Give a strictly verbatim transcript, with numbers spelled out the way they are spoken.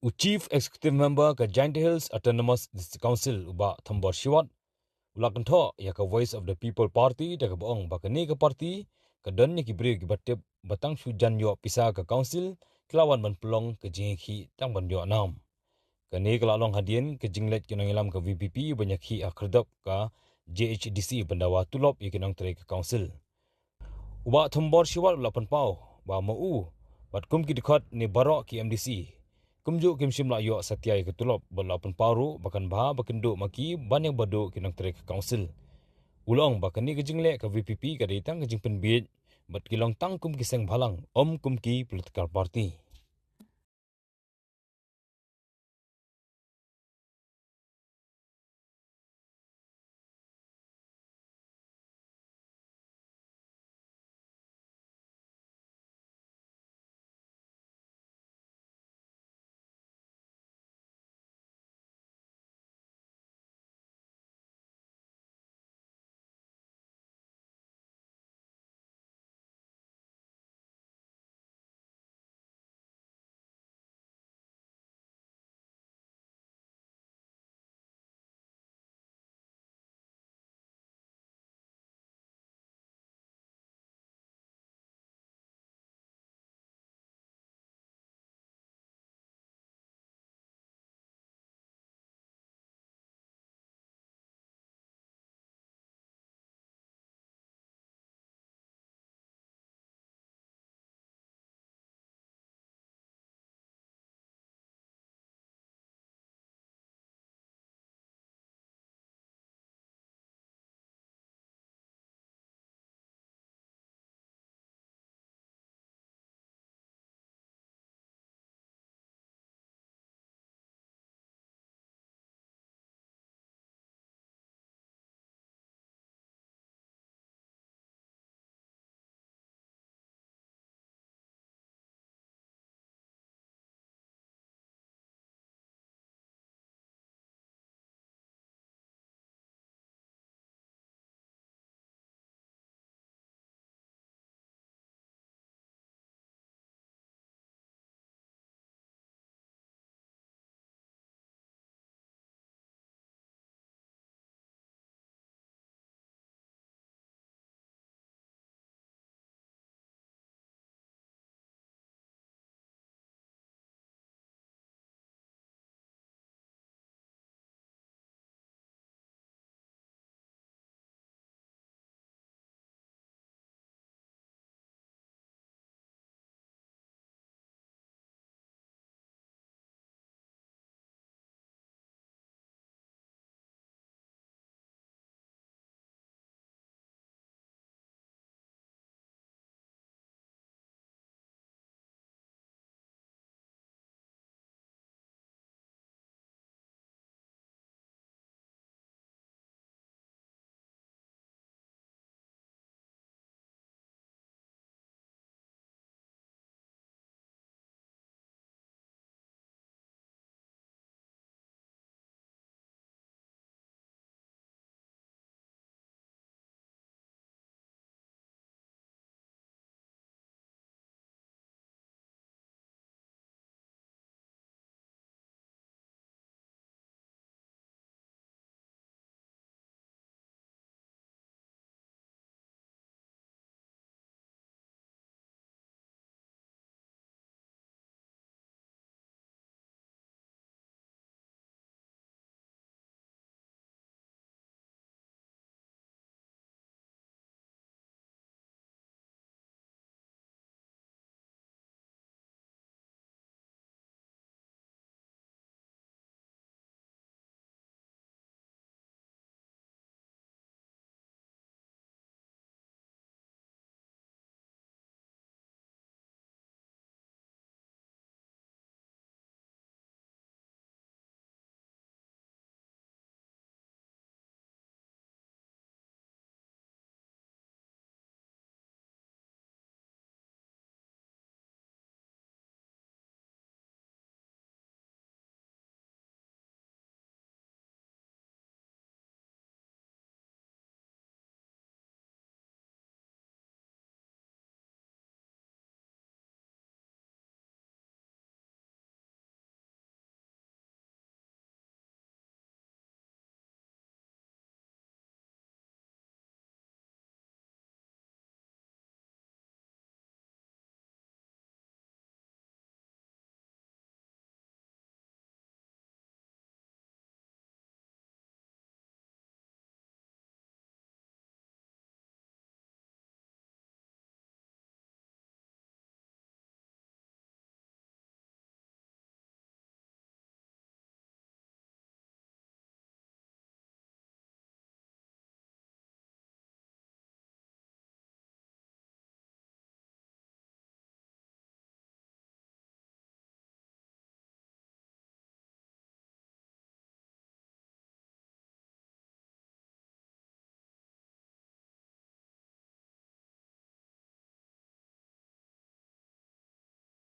U Chief Executive Member ka Jaintia Hills Autonomous District Council, u Bah Thombor Shiwat, u la kynthoh ïa ka Voice of the People Party da kaba ong ba kane ka party ka don ïa ki briew kiba tip ba tang shu jan ïoh pisa ka council ki la wan ban pynlong ka jingïakhih tang ban ïoh nam. Kane ka la long hadien ka jingleit ki nongïalam ka V P P ban ïakhih ha khyrdop ka J H A D C ban dawa tulop ïa ki nongtrei ka council. U Bah Thombor Shiwat u la pynpaw ba ma u bad kum ki dkhot ne baroh ki M D C, kumjuh kim shym la ïoh satia ïa ka tulop, bad u la pynpaw ruh ba kan bha ba kin duh ma ki ban ïa ba duh ki nongtrei ka council. U la ong ba kane ka jingleh ka V P P ka dei tang ka jingpynbiej bad ki long tang kum ki seng bhalang, ym kum ki political party.